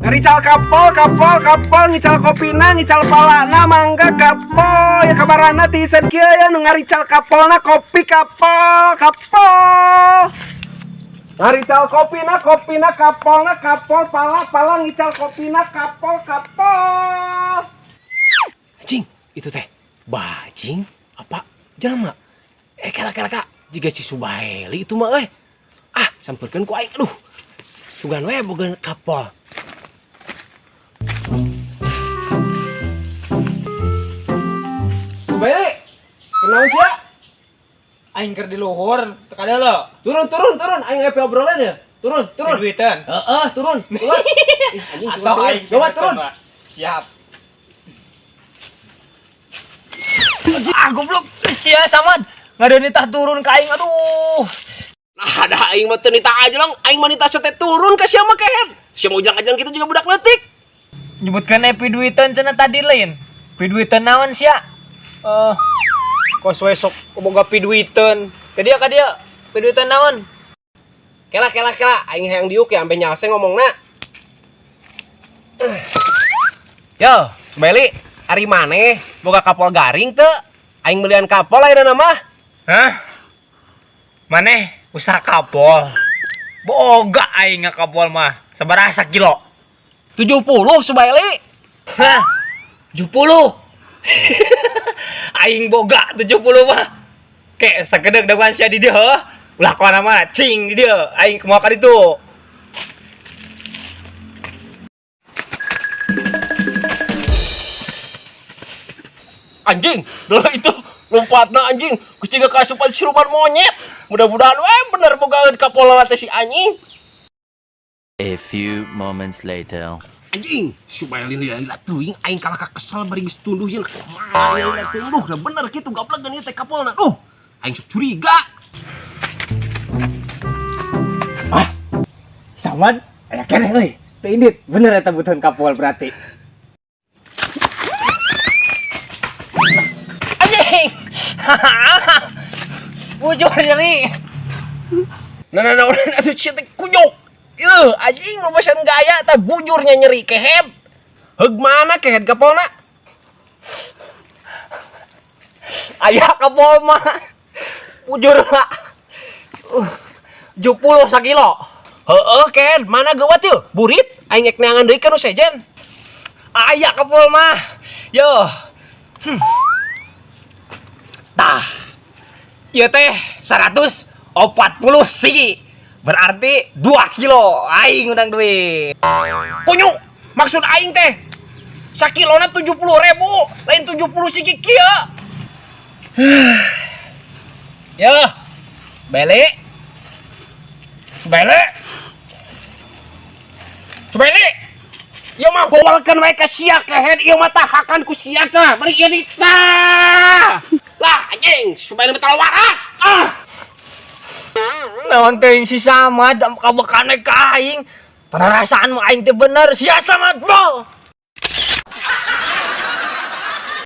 Ngarical kapol, kapol, kapol, ngical kopina, ngical palana, mangga kapol. Ya kabarana tiisan kieu ya nu ngarical kapolna kopi kapol, kapol. Ngarical kopina, kopina, kapolna, kapol, pala, pala, ngical kopina, kapol, kapol. Anjing, itu teh bajing apa jelema? Eh, kela kela kela, jiga si Subaeli itu mah euy. Ah, sampeurkeun ku aing, aduh. Sugan we boga kapol. Subaeli, kenaon sia? Aing keur di luhur, teu kada. Turun, turun, turun, aing aya obrolan ya. Turun, turun. Duitan. Heeh, turun. Turun. Ih, anjing, turun, Atau turun. aing Coba turun. Pak. Siap. Ah, goblok. Sia Samad. Ngadeun tah turun ka aing, aduh. Nah, ada aing mah teu nita aja lang, aing mah nita teh turun ka sia mah kehed. Sia mau ujang-ajang kitu juga budak leutik. Nyebutkeun piduiteun cenah tadi lain. Piduiteun naon sia? Eh, kos we sok boga piduiteun. Ka dia ka dia. Piduiteun naon? Kela kela kela, aing hayang diuk ya ampe nyalse ngomongna. Yo, Subaeli, ari maneh boga kapol garing teu? Aing belian kapol ayeuna mah. Hah? Maneh usaha kapol. Boga aing kapol mah. Sabaraha sakilo? 70 Subaeli. Hah? 70. Aing boga 70 mah. Kek sakedek dagoan sia di dieu heuh. Ulah kuana mah cing di dieu. Aing kumaha ka ditu. Anjing, dulu itu lompatna anjing, kuciga kasupan siluman monyet. Mudah-mudahan we bener bogaeun kapol teh si anjing. A few moments later. Anjing, Subaeli lila teuing aing kalah ka kesel bari geus tunduh yeun kumaha lila tunduh, da bener kitu gablegeun ieu teh kapolna. Duh, aing sok curiga. Samad, aya keneh euy. Teu indit, bener eta butuhan kapol berarti. Anjing. Bujur nyeri. Nah, nah, nah, nah, atuh sia teh kunyuk. Ieuh, anjing lumayan gaya tah bujurnya nyeri kehed. Heug mana kehed kapolna? Aya kapol mah. Bujur lah. 70 sakilo. Heeh, kehed, mana geuwat yeuh? Burit, aing ek neangan deui ka nu sejen. Aya kapol mah. Yo. Tah. Ieu teh 140 sigi. Berarti 2 kilo. Aing undang duit. Kunyuk, maksud aing teh sakilona 70.000, lain 70 sigi kieu. Yo. Beli. Beli. Beli. Ieu mah bowalkeun wae ka sia kehed, ieu mah tahakan ku sia tah. Bari ieu tah. Lah anjing, supaya lebih waras. Ah. Naon teuing si Samad kabekan ka aing. Perasaan mah aing teh bener sia Samad bro.